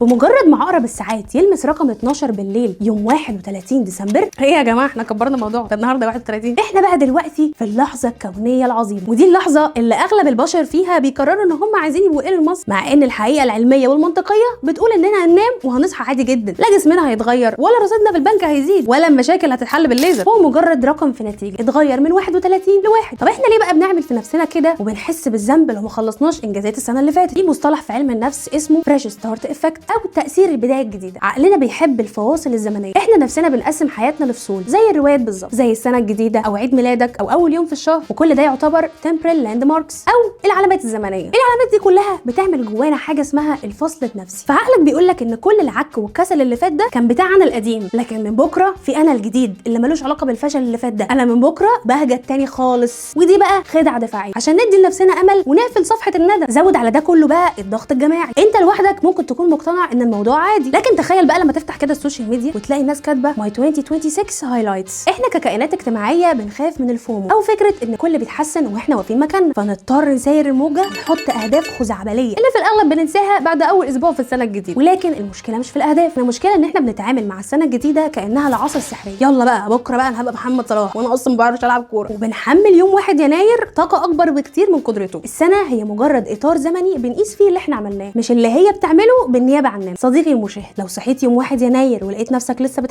بمجرد ما عقرب الساعات يلمس رقم 12 بالليل يوم 31 ديسمبر، ايه يا جماعة احنا كبرنا الموضوع ده، النهارده 31. احنا بقى دلوقتي في اللحظة الكونية العظيمه، ودي اللحظة اللي اغلب البشر فيها بيقرروا ان هم عايزين يبقوا ايلون ماسك، مع ان الحقيقة العلمية والمنطقيه بتقول اننا هننام وهنصحى عادي جدا، لا جسمنا هيتغير ولا رصيدنا في البنك هيزيد ولا المشاكل هتتحل بالليزر، هو مجرد رقم في نتيجة اتغير من 31 لواحد. طب احنا ليه بقى بنعمل في نفسنا كده وبنحس بالذنب لو ما خلصناش انجازات السنة اللي فاتت؟ في مصطلح في علم النفس اسمه fresh start effect او تاثير البداية الجديده. عقلنا بيحب الفواصل الزمنيه، احنا نفسنا بنقسم حياتنا لفصول زي الروايات بالظبط، زي السنة الجديدة او عيد ميلادك او اول يوم في الشهر، وكل ده يعتبر temporal landmarks او العلامات الزمنيه. العلامات دي كلها بتعمل جوانا حاجة اسمها الفصل النفسي، فعقلك بيقول لك ان كل العك والكسل اللي فات ده كان بتاع انا القديم، لكن من بكره في انا الجديد اللي ملوش علاقة بالفشل اللي فات ده، انا من بكره بهجة تاني خالص. ودي بقى خدعه دفاعية عشان ندي لنفسنا امل ونقفل صفحة الندم. زود على ده كله بقى الضغط الجماعي، انت لوحدك ممكن تكون مقتنع ان الموضوع عادي، لكن تخيل بقى لما تفتح كده ال social media وتلاقي الناس كاتبه my 2026 highlights. احنا ككائنات اجتماعية بنخاف من ال FOMO او فكرة ان الكل بيتحسن واحنا واقفين مكاننا، فنضطر نساير الموجه نحط اهداف خزعبليه اللي في الاغلب بننساها بعد اول اسبوع في السنة الجديده. ولكن المشكلة مش في الاهداف، المشكلة ان احنا بنتعامل مع السنة الجديدة كانها العصا السحريه، يلا بقى بكره بقى انا هبقى محمد صلاح وانا اصلا ما بعرفش العب كوره، وبنحمل يوم 1 يناير طاقة اكبر بكتير من قدرته. السنة هي مجرد اطار زمني بنقيس فيه اللي احنا عملناه، مش اللي هي بتعمله بالنيابة عننا. صديقي المشاهد، لو صحيت يوم 1 يناير ولقيت نفسك لسه بتحب